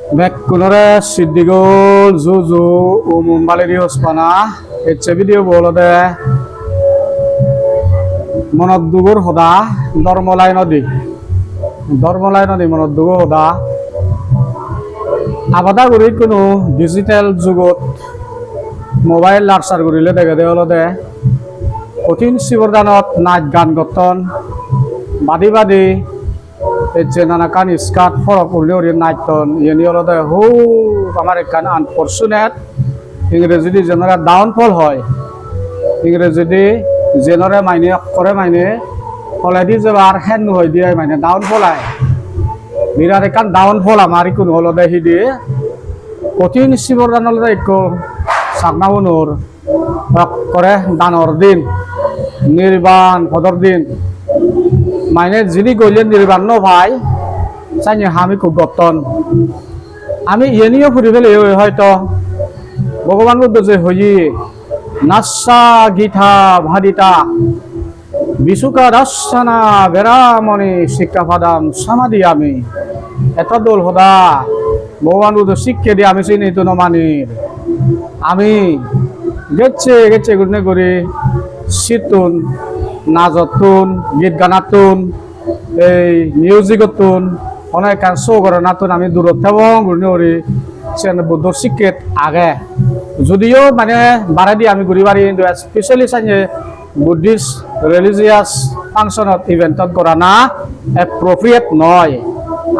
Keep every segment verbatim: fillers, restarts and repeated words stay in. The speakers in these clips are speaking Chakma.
Bekkunore siddigol juju umum baledi hospana. Ecche video bo olode monot dugor hoda, dhormo line odi. Dhormo line odi monot dugor hoda. Abada guri ikkunu digital jugot mobile larsar gurile degede olode kothin sibor danot naj gan gotton, badi badi ecche nanakkan skirt forok uli uri natton, iyeni olode hub amar ekkan unfortunate, Ingrejidi jenore downfall hoi, Ingrejidi jenore mane ekkore mane toledi jebar hennu hoide ai mane downfall ai. Birat ekkan downfall amar ikkunu olode hidi, kothin sibor dan olode ekko Chakma unor ekkore danor din, nirban podor din. Mane jini golle nirban no pai, sanye ham ikko gotton. Ami iyeniyo puri peleyoi hoito. Bhogoban Buddho je hoye, "Nassa gita bhadita, visuka dassana veramani sikkhapadam samadiyami." Eto dol hoda, Bhogoban Buddho sikke di ami sini to no manir. Ami gecche gecche gurine guri sittun, najottun, git ganattun, ei musicottun, hono ekkan show goranattun ami durot thebong gurine guri siyan Buddhor sikket age. Judiyo mane baredi ami guri pari, hintu especially sanye Buddhist religious function-ot, event-ot gorana appropriate noi.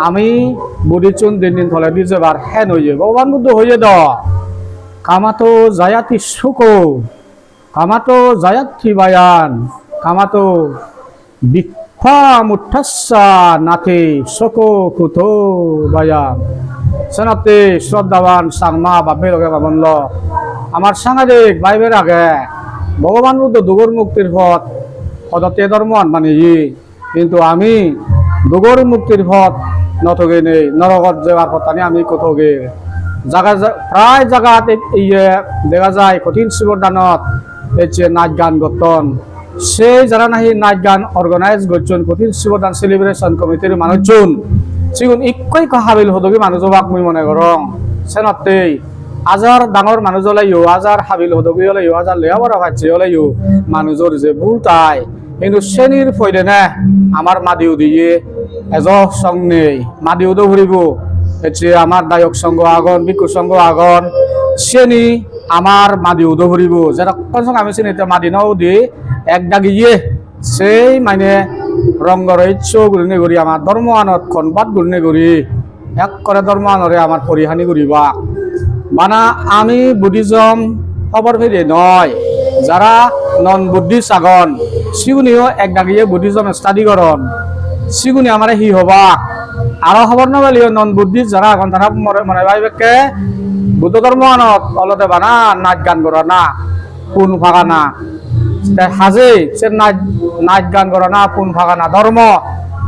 Ami Buddhist-un din din toledi jebar hen oye. Bhogoban Buddho hoye do, "Kamato jayati sukho, kamato jayati bhayan, kamato bhikkhamuttassa nati soko kuto bhayam." Senotte shraddhaban Changma bab-bei loge ma-bon lok, amar sangadik Bible age, Bhogoban Buddho dugor muktir pot podotte dhormoan maneye. Hintu ami dugor muktir pot no togenei, norogot jebar pottani ami ikko toger. Jaga ja-, prai jagat ek-, iye dega jai, kothin sibor danot ecche naj gan gotton. Sei jara nahi naj gan organize gocchon, kothin sibor dan celebration committee-r manuchun, sigun ikko ikko habil hodogi manuj obak mui mone gorong. Senottei ajar dangor manuj oleyo, ajar habil hodogi oleyo, ajar lepora pacche oleyo, manujor je bhul tai, hintu senir poidene amar madi udiye ejo song nei, madi udo puribo. Ecche amar dayok songho agon, bhikkhu songho agon, seni amar madi udo puribo. Jerokkon song ami seni te madi no udi, ek dagiye sei mane rongoro iccho gurinei guri amar dhormoanot convert gurinei guri ekkore dhormoanore amar porihani guribak. Bana ami Buddhism hobor pede noi, jara non Buddhist agon, siguniyo ek dagiye Buddhism study goron, siguni amare hi hobak? Aro hobor no peleyo non Buddhist jara agon, tara more, mone bhabibakke Buddho dhormoanot olode bana naj gan gorana pun pagana. Te hajei se naj, naj gan gorana pun pagana dhormo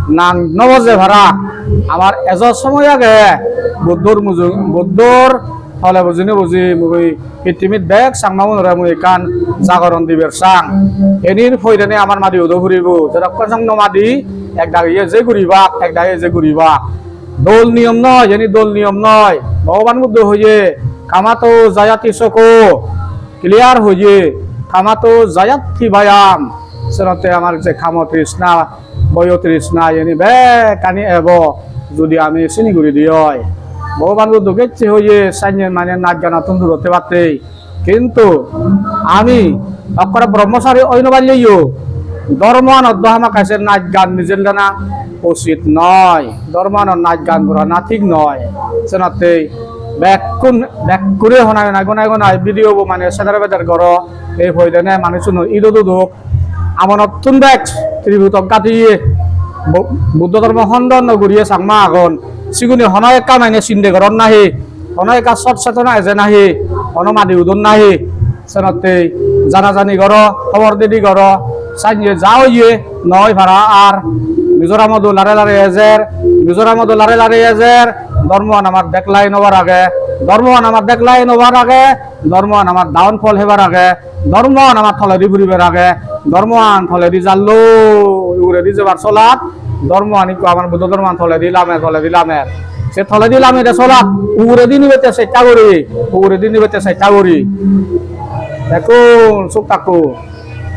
nang no boje para. Amar ejo somoy age Buddhor mujung, Buddhor tole buji no buji mui pittimit bek Changmagunore mui ekkan jagoron diber sang. Enir poidene amar madi udo puribo. Jerokkon song no madi, ek dagiye je guribak, ek dagiye je guribak. Dol niyom noi, eni dol niyom noi. Bhogoban Buddho hoye, "Kamato jayati soko." Clear hoye, "Kamato jayati bhayam." Senotte amar je kamo trishna, boyo trishna, iyeni bekkani ebo, judi ami sini guri di oi. Bhogoban Buddho gecche hoye, sanye mane naj ganattun durot thebatte. Kintu ami okkore brahmachari oi no palleyo, dhormoanot do hamakkai se naj gan mijel dena usit noi, dhormoanot naj gan gorana thik noi. Senotte bekkun, bekkune honai honai gonai gonai video bo mane seder beder goro, ei poidene manuchunor ido duduk. Amonottun bek Tripitok gadiye, Bu-, Buddho dhormo hondon no guriye Changma agon. Sigune hono ekka mane sinde goron nahi, hono ekka sot setona eje nahi, hono madi udon nahi. Senotte jana jani goro, hobor didi goro, sanye ja oye, noi para ar. Mizoramodo lare lare ejer, Mizoramodo lare lare ejer, dhormoan amar decline obar age, dhormoan amar decline obar age, dhormoan amar downfall hebar age, dhormoan amar toledi puribar age, dhormoan toledi jallo, uguredi jebar solat, dhormoan ikko amar Buddho dhormoan toledi lamer, toledi lamer. Se toledi lamide solak, uguredi nibette chesta guri, uguredi nibette chesta guri. Bekkun suk takkun.